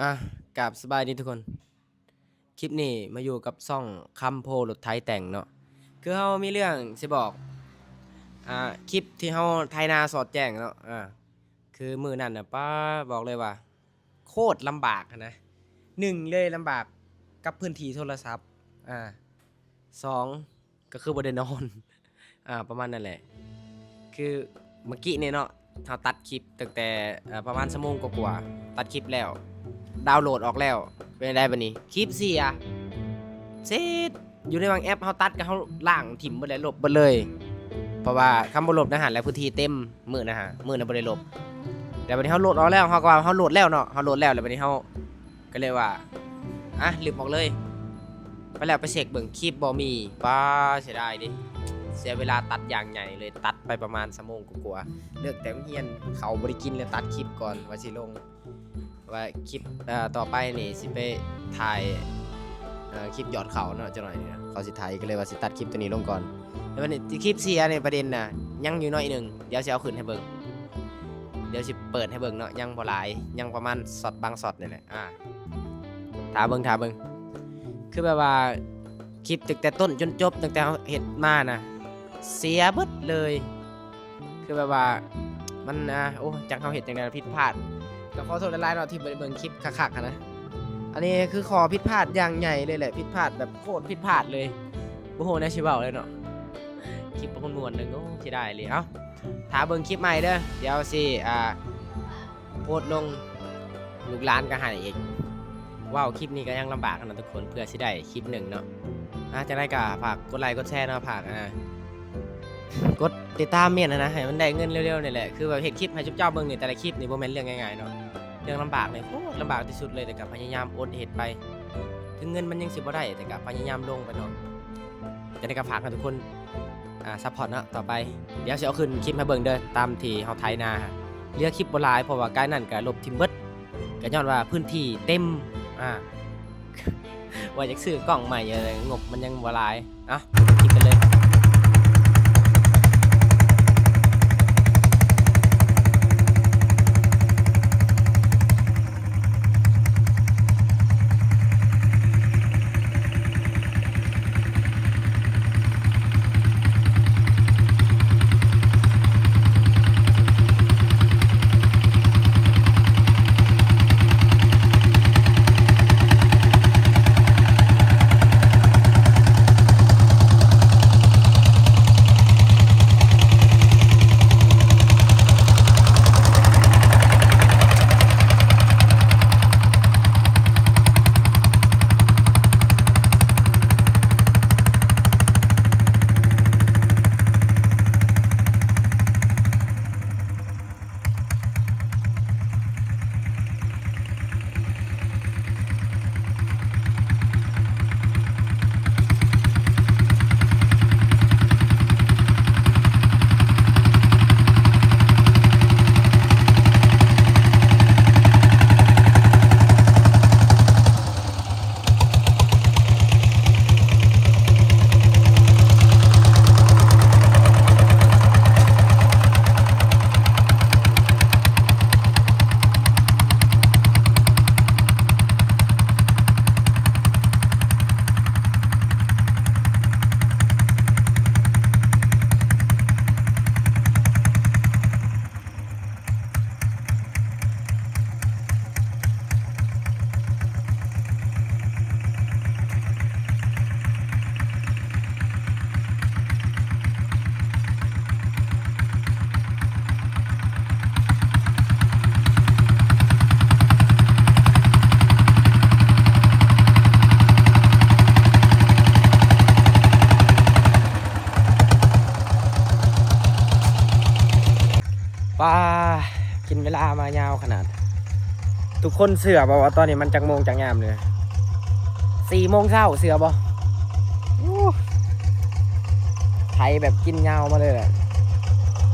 ອ່ະ ກາບສະບາຍດີທຸກຄົນ. ຄລິບນີ້ມາຢູ່ກັບຊ່ອງຄຳໂພລົດໄຖແຕ່ງເນາະ. ຄືເຮົາມີເລື່ອງຊິບອກ ອ່າ ຄລິບທີ່ເຮົາໄຖນາສອດແຈ້ງເນາະ. ອ່າ ຄືມື້ນັ້ນນະ ປ້າ ບອກເລີຍວ່າໂຄດລຳບາກຫັ້ນນະ. ໜຶ່ງເລີຍລຳບາກກັບພື້ນທີ່ໂທລະສັບ. ອ່າ ສອງ ກໍຄືບໍ່ໄດ້ນອນ ອ່າ ປະມານນັ້ນແຫຼະ. ຄືເມື່ອກີ້ນີ້ເນາະ ເຮົາຕັດຄລິບຕັ້ງແຕ່ ເອີ ປະມານຊົ່ວໂມງກວ່າໆ ຕັດຄລິບແລ້ວ ດາວໂຫຼດອອກແລ້ວ ເປັນໃດບາດນີ້? ຄລິບເສຍ ເສດ ຢູ່ໃນບາງແອັບເຮົາຕັດກໍເຮົາລ້າງຖິ້ມເບິດແລ້ວ ລົບເບິດເລີຍ ເພາະວ່າຄັນບໍ່ລົບໃນຫັ້ນແຫຼະ ພື້ນທີ່ເຕັມ ມື້ນະຫະ ມື້ນະບໍ່ໄດ້ລົບ. ແລ້ວບາດນີ້ເຮົາໂຫຼດອອກແລ້ວ ເຮົາກໍວ່າເຮົາໂຫຼດແລ້ວເນາະ ເຮົາໂຫຼດແລ້ວ ແລ້ວບາດນີ້ເຮົາ ກໍເລີຍວ່າ ອ່ະ ລຶບອອກເລີຍ. ໄປແລ້ວໄປເຊັກເບິ່ງ ຄລິບບໍ່ມີ. ປ້າ ເສຍດາຍເດ້ ເສຍເວລາຕັດຢ່າງໃຫຍ່ເລີຍ ຕັດໄປປະມານຊົ່ວໂມງກວ່າໆ. ເລີກແຕ່ໂຮງຮຽນ ເຂົ້າບໍ່ໄດ້ກິນ ແລ້ວຕັດຄລິບກ່ອນວ່າຊິລົງ ວ່າຄລິບ ເອີ ຕໍ່ໄປນີ້ຊິໄປຖ່າຍ ເອີ ຄລິບຍອດເຂົ້າເນາະ ຈັກໜ້ອຍນີ້ນະ ເຂົາຊິໄຖ ກໍເລີຍວ່າຊິຕັດຄລິບຕົວນີ້ລົງກ່ອນ. ແລ້ວບັດນີ້ຄລິບເສຍນີ້ ປະເດັນນະ ຍັງຢູ່ໜ້ອຍໜຶ່ງ ດຽວຊິເອົາຂຶ້ນໃຫ້ເບິ່ງ ດຽວຊິເປີດໃຫ້ເບິ່ງເນາະ ຍັງບໍ່ຫຼາຍ ຍັງປະມານຊັອດບາງຊັອດນີ້ແຫຼະ. ອ່າ ຖ້າເບິ່ງ ຖ້າເບິ່ງ ຄືແບບວ່າຄລິບຕັ້ງແຕ່ຕົ້ນຈົນຈົບ ຕັ້ງແຕ່ເຮົາເຮັດມານະ ເສຍເບິດເລີຍ. ຄືແບບວ່າມັນ ອ່າ ໂອ້ ຈັກເຮົາເຮັດຈັ່ງໃດ ຜິດພາດ ກໍຂໍໂທດຫຼາຍໆເນາະ ທີ່ບໍ່ໄດ້ເບິ່ງຄລິບຄັກໆຫັ້ນນະ. ອັນນີ້ຄືຂໍ້ຜິດພາດຢ່າງໃຫຍ່ເລີຍແຫຼະ ຜິດພາດແບບໂຄດຜິດພາດເລີຍ ບໍ່ຮູ້ແນວຊິເວົ້າເລີຍເນາະ. ຄລິບບັກມ່ວນໜຶ່ງ ໂອ້ ເສຍດາຍເລີຍ. ເອົ້າ ຖ້າເບິ່ງຄລິບໃໝ່ເດີ ດຽວຊິ ອ່າ ໂພສລົງ ລູກຫຼານກໍໃຫ້ອີກ. ເວົ້າຄລິບນີ້ກໍຍັງລຳບາກນະທຸກຄົນ ເພື່ອຊິໄດ້ຄລິບໜຶ່ງເນາະ. ອ່າ ຈັ່ງໃດກໍຝາກກົດໄລກົດແຊເນາະ ຝາກ ອ່າ ກົດຕິດຕາມເມນຫັ້ນນະ ໃຫ້ມັນໄດ້ເງິນເລັວໆນີ້ແຫຼະ. ຄືແບບເຮັດຄລິບໃຫ້ຊຸມເຈົ້າເບິ່ງນີ້ ແຕ່ລະຄລິບນີ້ບໍ່ແມ່ນເລື່ອງງ່າຍໆເນາະ. ເລື່ອງລຳບາກນີ້ ໂຄດລຳບາກທີ່ສຸດເລີຍ ແຕ່ກໍພະຍາຍາມອົດເຮັດໄປ ເຖິງເງິນມັນຍັງຊິບໍ່ໄດ້ ແຕ່ກໍພະຍາຍາມລົງໄປເນາະ. ຈັ່ງໃດກໍຝາກໃຫ້ທຸກຄົນ ອ່າ ຊັບພອດເນາະ. ຕໍ່ໄປດຽວຊິເອົາຂຶ້ນຄລິບໃຫ້ເບິ່ງເດີ ຕາມທີ່ເຮົາໄຖນາ ເຫຼືອຄລິບບໍ່ຫຼາຍ ເພາະວ່າກາຍນັ້ນກໍລົບຖິ້ມເບິດ ກໍຍ້ອນວ່າພື້ນທີ່ເຕັມ. ອ່າ ວ່າຢາກຊື້ກ້ອງໃໝ່ ເອີ ງົບມັນຍັງບໍ່ຫຼາຍ. ເອົ້າ ຄລິບກັນເລີຍ. ປ້າ ກິນເວລາມາຍາວຂະໜາດ. ທຸກຄົນເຊື່ອບໍ່ວ່າຕອນນີ້ມັນຈັກໂມງຈັກຍາມນີ້? ສີ່ໂມງເຊົ້າ ເຊື່ອບໍ່? ໂອ້ ໄຖແບບກິນຍາວມາເລີຍແຫຼະ.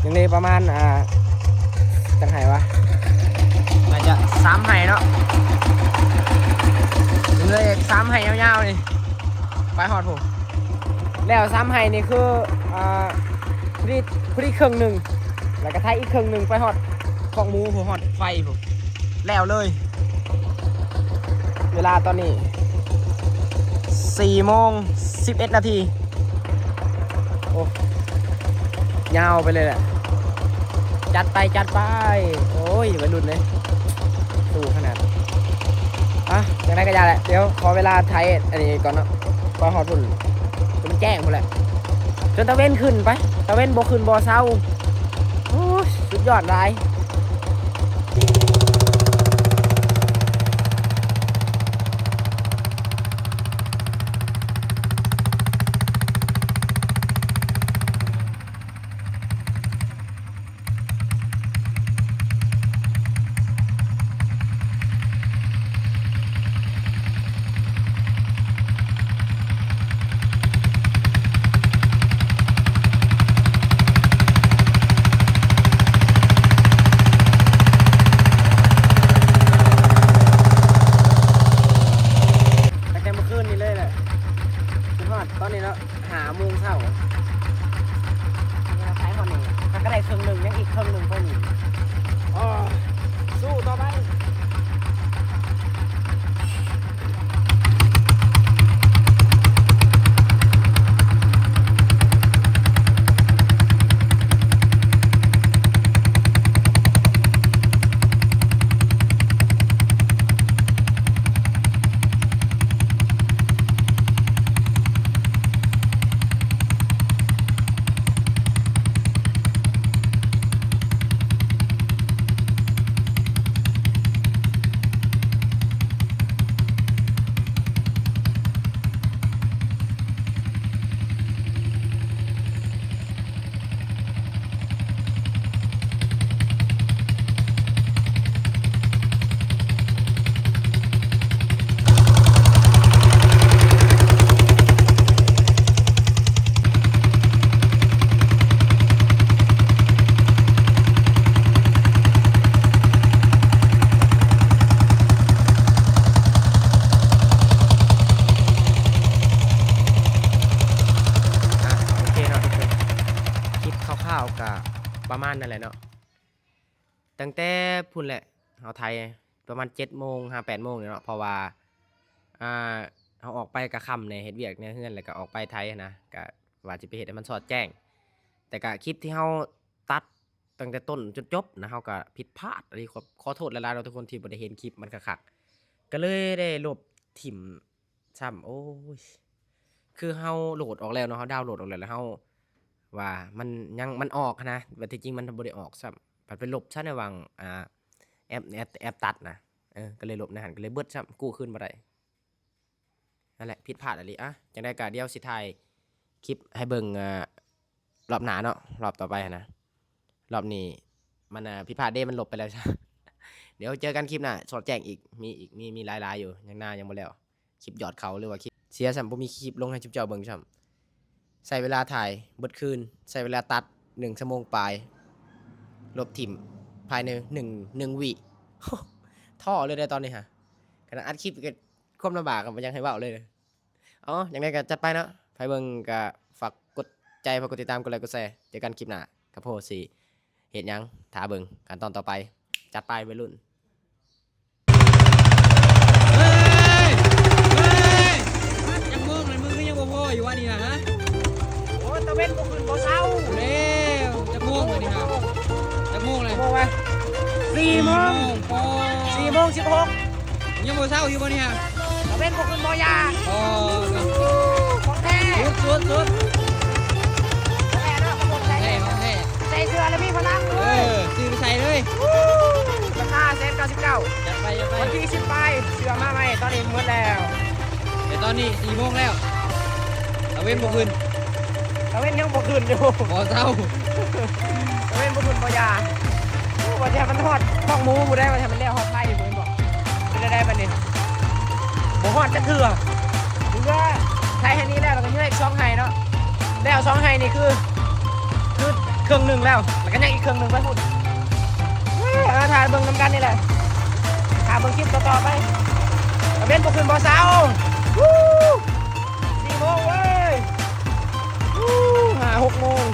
ຍັງເຫຼືອປະມານ ອ່າ ຈັກໄຮ່ວະ? ໜ້າຈະສາມໄຮ່ເນາະ. ຍັງເຫຼືອອີກສາມໄຮ່ຍາວໆນີ້ ໄປຮອດພຸ້ນ. ແລ້ວສາມໄຮ່ນີ້ຄື ອ່າ ຜະລິດ ຜະລິດເຄິ່ງໜຶ່ງ ແລ້ວກໍໄຖອີກເຄິ່ງໜຶ່ງໄປຮອດຄອກໝູພຸ້ນ ຮອດໄຟພຸ້ນ ແລ້ວເລີຍ. ເວລາຕອນນີ້ສີ່ໂມງສິບເອັດນາທີ. ໂອ້ ຍາວໄປເລີຍແຫຼະ. ຈັດໄປ ຈັດໄປ. ໂອ້ຍ ໄວລຸ້ນເລີຍ ສູ້ຂະໜາດ. ອ່ະ ຈັ່ງໃດກໍຢ່າແຫຼະ ດຽວຂໍເວລາໄຖອັນນີ້ກ່ອນເນາະ ໄປຮອດພຸ້ນ ຈົນແຈ້ງພຸ້ນແຫຼະ ຈົນຕາເວັນຂຶ້ນໄປ. ຕາເວັນບໍ່ຂຶ້ນບໍ່ເຊົາ. ໂອ້ຍ ສຸດຍອດຫຼາຍ. ຕັ້ງແຕ່ເມື່ອຄືນນີ້ເລີຍແຫຼະ ຈົນຮອດຕອນນີ້ເນາະ. ຫ້າໂມງເຊົ້າ ໄປຮອດນີ້ ຖ້າກໍໄດ້ເຄິ່ງໜຶ່ງ ຍັງອີກເຄິ່ງໜຶ່ງໄປນີ້. ອໍ ສູ້ຕໍ່ໄປ. ອ່ະ ໂອເຄເນາະທຸກຄົນ ຄລິບຄ່າວໆ ກະປະມານນັ້ນແຫຼະເນາະ. ຕັ້ງແຕ່ພຸ້ນແຫຼະ ເຮົາໄຖປະມານເຈັດໂມງຫາແປດໂມງນີ້ເນາະ ເພາະວ່າ ອ່າ ເຮົາອອກໄປກະຄ່ຳແດ່ ເຮັດວຽກໃນເຮືອນ ແລ້ວກະອອກໄປໄຖຫັ້ນນະ ກະວ່າຊິໄປເຮັດໃຫ້ມັນສອດແຈ້ງ. ແຕ່ກະຄລິບທີ່ເຮົາຕັດຕັ້ງແຕ່ຕົ້ນຈົນຈົບນະ ເຮົາກະຜິດພາດອີ່ຫຼີ ຂໍ ຂໍໂທດຫຼາຍໆເນາະທຸກຄົນ ທີ່ບໍ່ໄດ້ເຫັນຄລິບມັນຄັກໆ ກະເລີຍໄດ້ລົບຖິ້ມ ຊ້ຳ. ໂອ້ຍ ຄືເຮົາໂຫຼດອອກແລ້ວເນາະ ເຮົາດາວໂຫຼດອອກແລ້ວ ແລ້ວເຮົາວ່າມັນຍັງ ມັນອອກຫັ້ນນະ ແຕ່ທີ່ຈິງມັນບໍ່ໄດ້ອອກຊ້ຳ ພັດໄປລົບຊະໃນຫວ່າງ ອ່າ ແອັບ ແອັບ ແອັບຕັດນະ. ເອີ ກໍເລີຍລົບໃນຫັ້ນ ກໍເລີຍເບິດຊ້ຳ ກູ້ຄືນບໍ່ໄດ້. ນັ້ນແຫຼະ ຜິດພາດອີ່ຫຼີ. ອ່ະ ຈັ່ງໃດກໍດຽວຊິຖ່າຍຄລິບໃຫ້ເບິ່ງ ອ່າ ລອບໜ້າເນາະ ລອບຕໍ່ໄປຫັ້ນນະ. ລອບນີ້ມັນ ອ່າ ຜິດພາດເດ້ ມັນລົບໄປແລ້ວ. ດຽວເຈີກັນຄລິບໜ້າ ສອດແຈ້ງອີກ ມີອີກ ມີ ມີຫຼາຍໆຢູ່ ຍັງໜ້າຍັງບໍ່ແລ້ວ. ຄລິບຍອດເຂົາ ຫຼືວ່າຄລິບເສຍຊ້ຳ ບໍ່ມີຄລິບລົງໃຫ້ຊຸມເຈົ້າເບິ່ງຊ້ຳ. ໃຊ້ເວລາຖ່າຍເບິດຄືນ ໃຊ້ເວລາຕັດໜຶ່ງຊົ່ວໂມງປາຍ ລົບຖິ້ມພາຍໃນໜຶ່ງ ໜຶ່ງວິ. ທໍ້ເລີຍເດ້ຕອນນີ້ຫະ ຂະໜາດອັດຄລິບກໍຄວາມລຳບາກ ກໍບໍ່ຢາກໃຫ້ເວົ້າເລີຍ. ອໍ ຈັ່ງໃດກໍຈັດໄປເນາະ ໃຜເບິ່ງກໍຝາກກົດໃຈ ຝາກກົດຕິດຕາມ ກົດໄລ ກົດແຊ. ເຈີກັນຄລິບໜ້າ ກະໂພຊິ ເຮັດຫຍັງ ຖ້າເບິ່ງຂັ້ນຕອນຕໍ່ໄປ. ຈັດໄປໄວລຸ້ນ. ເຮີ້ຍ ເຮີ້ຍ ຈັກໂມງແລ້ວ ມຶງຄືຍັງບໍ່ພໍຢູ່ວະນີ້ນະ? ຮະ ໂອ້ຍ ຕາເວັນບໍ່ຂຶ້ນບໍ່ເຊົາແລ້ວ. ຈັກໂມງແລ້ວນີ້ນະ? ຈັກໂມງແລ້ວ? ໂມງວະ? ສີ່ໂມງ ສີ່ໂມງ ສີ່ໂມງສິບຫົກ ຍັງບໍ່ເຊົາຢູ່ບໍ່ນີ້ຫະ? ຕາເວັນບໍ່ຂຶ້ນບໍ່ຢ່າ. ອໍ ຂອງແທ້ ສຸດໆໆ ຂອງແທ້ເນາະ ຂອງແທ້ ຂອງແທ້ ໃສ່ເສື້ອແລ້ວມີພະລັງເວີຍ. ເອີ ຊື້ໄປໃສ່ເລີຍ ລາຄາແສນເກົ້າສິບເກົ້າ. ຈັດໄປ ຈັດໄປ ວັນທີສິບປາຍ ເສື້ອມາໃໝ່ ຕອນນີ້ໝົດແລ້ວ. ແຕ່ຕອນນີ້ສີ່ໂມງແລ້ວ ຕາເວັນບໍ່ຂຶ້ນ ຕາເວັນຍັງບໍ່ຂຶ້ນຢູ່ ບໍ່ເຊົາ ຕາເວັນບໍ່ຂຶ້ນບໍ່ຢ່າ. ໂອ້ ວ່າແທ້ມັນຮອດຄອກໝູພຸ້ນໃດ໋ ວ່າແທ້ມັນແລ້ວຮອດໄຮ່ພຸ້ນບໍ່ ເປັນຈັ່ງໃດບັດນີ້? ບໍ່ຮອດຈັກເທື່ອ ເຫຼືອໄຮ່ແຫ່ງນີ້ແລ້ວ ແລ້ວກໍເຫຼືອອີກສອງໄຮ່ເນາະ. ແລ້ວສອງໄຮ່ນີ້ຄື ຄືເຄິ່ງໜຶ່ງແລ້ວ ແລ້ວກໍຍັງອີກເຄິ່ງໜຶ່ງໄປພຸ້ນ. ເອີ ຖ້າເບິ່ງນຳກັນນີ້ແຫຼະ ຖ້າເບິ່ງຄລິບຕໍ່ໆໄປ. ຕາເວັນບໍ່ຂຶ້ນບໍ່ເຊົາ ວູ້ ສີ່ໂມງເວີຍ ວູ້ ຫ້າຫົກໂມງ.